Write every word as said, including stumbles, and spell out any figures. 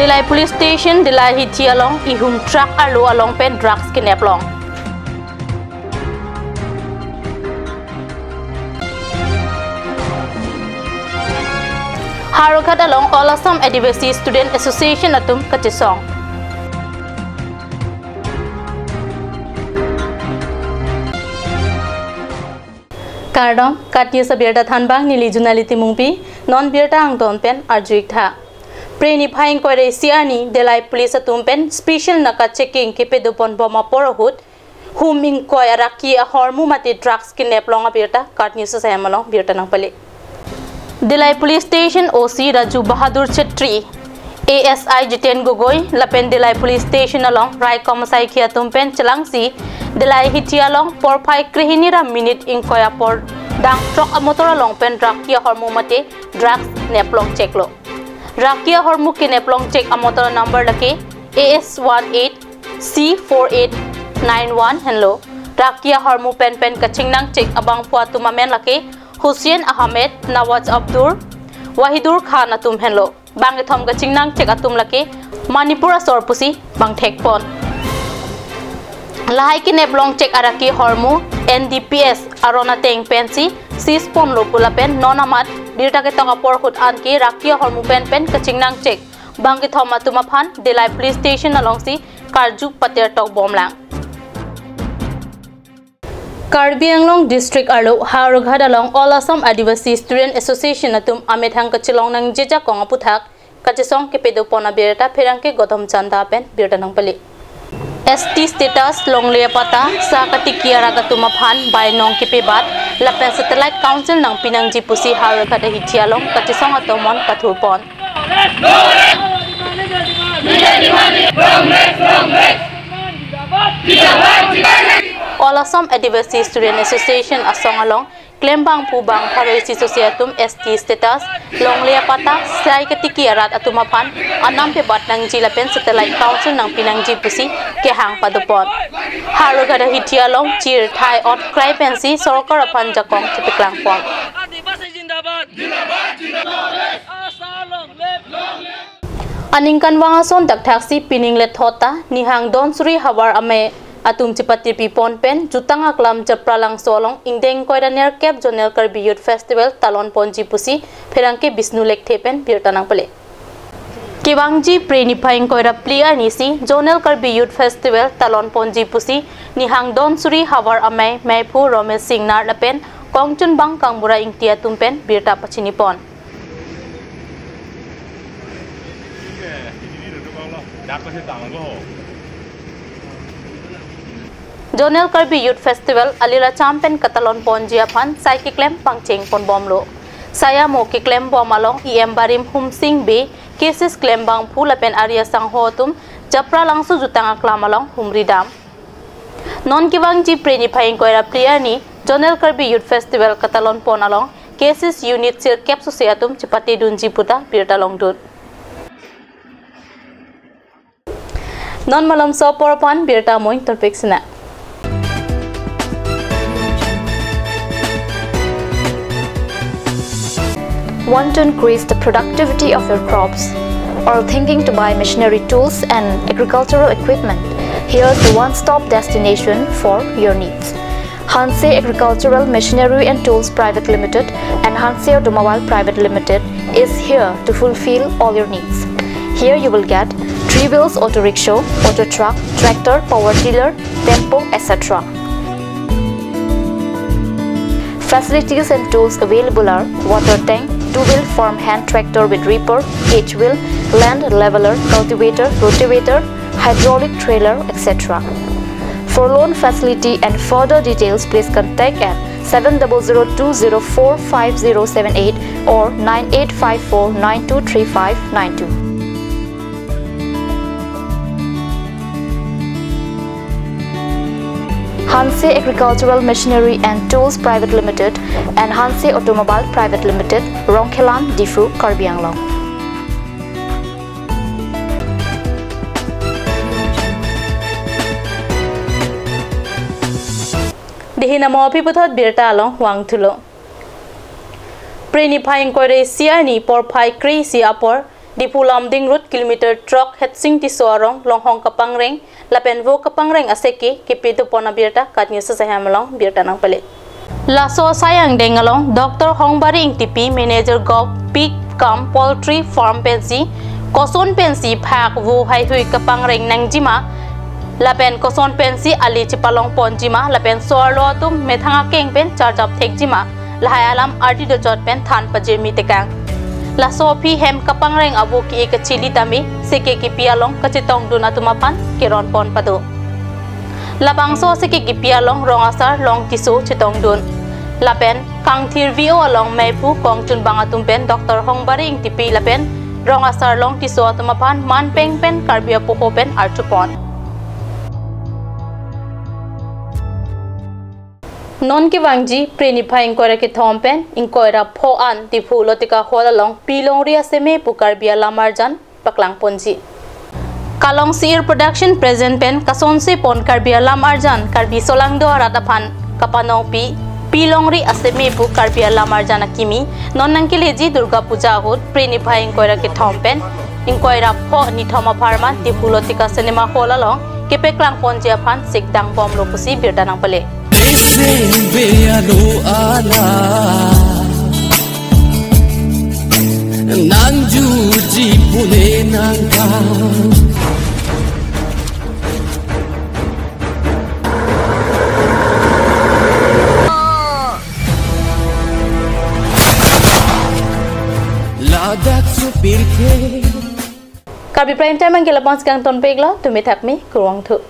Dillai Police Station, Dillai hithi along ihum truck arlo along pen drugs kinep long. Howraghat along All Assam Adivasi Student Association atum kachesong. Kardom, KAT News abirta thanbang neli Junali Timungpi, non birta angton pen arju-ik tha. Phre niphai ingkoi ra isi arni Dillai Police atum pen special naka checking kepadopon bom apor ahut, hum ingkoi araki ahormu mate drugs kinep long abirta KAT News asai amalong birta nangpale. Dillai Police Station O C Raju Bahadur Chetri, A S I Jiten Gogoi, lapen Dillai Police Station along raikom asaikhi atum pen chelangsi, Dillai hithi along porphai krehini ra minute ingkoi apor dang truck amotor along pen raki ahormu mate drugs nep long chek lo. Raki ahormu kinep long chek amotor number lake A S one eight C four eight nine one henlo. Raki ahormu pen pen kachingnang chek abangphu atum amen lake Hussain Ahmed, Nawaz Abdur, Wahidur Khan atum henlo. Bangkethom kachingnang chek atum lake Manipur asor pusi bang thekpon. Lahai kinep long chek araki ahormu N D P S aron ateng pensi seize ponlo pu lapen non amat birta ketok apor ahut anke raki ahormu pen pen kachingnang chek bangkethom atum aphan Dillai Police Station alongsi karju patir tok bomlang. Karbi Anglong District arlo Howraghat along All Assam Adivasi Student Association atum amethang kachelong nangji ajakong aputhak kachesong kepadopon abirta pherangke Gautam Chanda pen birta nangpale. S T status, longle apatta, sah katiki arat atum aphan bainong kepebat lapen satellite council nangpi nangji pusi Howraghat ahithi along kachesong atomon pathurpon. All Assam Adivasi Student Association asong along klembangphu bang pharo isi sose atum S T status, longle apatta, sah katiki arat atum aphan anam pebat nangji lapen satellite council nangpi nangji pusi kehang padopon. Howraghat ahithi along chir thai ot krai pensi sorkar aphan jakong chepaklangpon. Aningkanvang ason thakthaksi pining lethot ta Nihang Donsuri havar amei atum chepatirpipon pen jutang aklam Japralangso along ingdeng ingkoi ra nerkep Zonal Karbi Youth Festival talonponji pusi pherangke Bishnu Lekthe pen birta nangpale. Kevangji Phre niphai ingkoi ra phli arnisi Zonal Karbi Youth Festival talonponji pusi Nihang Donsuri havar amei meiphu Romesh Singnar lapen kongchunbang Kangbura Ingti atum pen birta pachinipon. Zonal Karbi Youth Festival alila cham pen katalonponji aphan sai keklem pangcheng ponbomlo. Sai amo keklembom along E M barim Humsing Bey, cases klembangphu lapen ari asangho atum Japralangso jutang aklam along humri dam. Non kevangji Phre niphai ingkoi ra phli arni Zonal Karbi Youth Festival katalonpon along cases unit sirkep sose atum chepatedunji puta birta longdun. Non malomso apor aphan birta amoin torpik sina. Want to increase the productivity of your crops? Or thinking to buy machinery tools and agricultural equipment? Here's the one-stop destination for your needs. Hanse Agricultural Machinery and Tools Private Limited and Hanse Automobile Private Limited is here to fulfill all your needs. Here you will get three wheels auto rickshaw, auto truck, tractor, power tiller, tempo, et cetera. Facilities and tools available are water tank, two-wheel farm hand tractor with reaper, cage wheel, land leveler, cultivator, rotavator, hydraulic trailer, et cetera. For loan facility and further details, please contact at seven double zero two zero four five zero seven eight or nine eight five four nine two three five nine two. Hanse Agricultural Machinery and Tools Private Limited and Hanse Automobile Private Limited, Rongkhelan, Diphu, Karbi Anglong. Dei hin amo aphi puthot birta along vangthulo. Phre niphai ingkoi ra isi arni porphai kre-isi apor Diphu Lumding Road kilometer throk Hetsing Tisso arong longhong kapangreng lapen vo kapangreng aseke kepi dopon abirta KAT News asaihem along birta nangpale. Laso asai angdeng along Doctor Hongbari Ingtipi, Manager Govt Pig cum Poultry Farm pensi koson pensi phak vo haihui kapangreng nangjima lapen koson pensi ali chepalong ponjima lapen so-arlo atum methang akeng pen charjap thekjima, lahai alam ardi dochot pen than pajirmi tekang. Laso aphi hem kapangreng avo ke-e kachili tame seke kepi along kachetongdun atum aphan keron pon pado. Labangso seke kepi along rong asar Long Tisso chetongdun. Lapen kangthir V O along meiphu kongchunbang atum pen Doctor Hongbari Ingtipi lapen rong asar Long Tisso atum aphan manpeng pen Karbi apoho pen archupon. Non kevangji Phre niphai ingkoi ra kethom pen ingkoi ra pho an Diphu Lotika Hall along Pi longri aseme pu Karbi alam arjan paklang ponji. Kalong Seer Production present pen kasonse pon Karbi alam arjan Karbi solangdo arat aphan kapanongpi Pi longri aseme pu Karbi alam arjan akimi non nangkeleji Durga Puja ahut Phre niphai ingkoi ra kethom pen ingkoi ra pho nithom apharman Diphu Lotika Cinema Hall along kepaklang ponji aphan sikdang bomlo pusi birta nangpale. Ese be alo ala nangjuji pule nangkang. Ladak supir ke. Karbi Prime Time angke labang si kangtonpiklo, tumi thakmi, kurvangthu.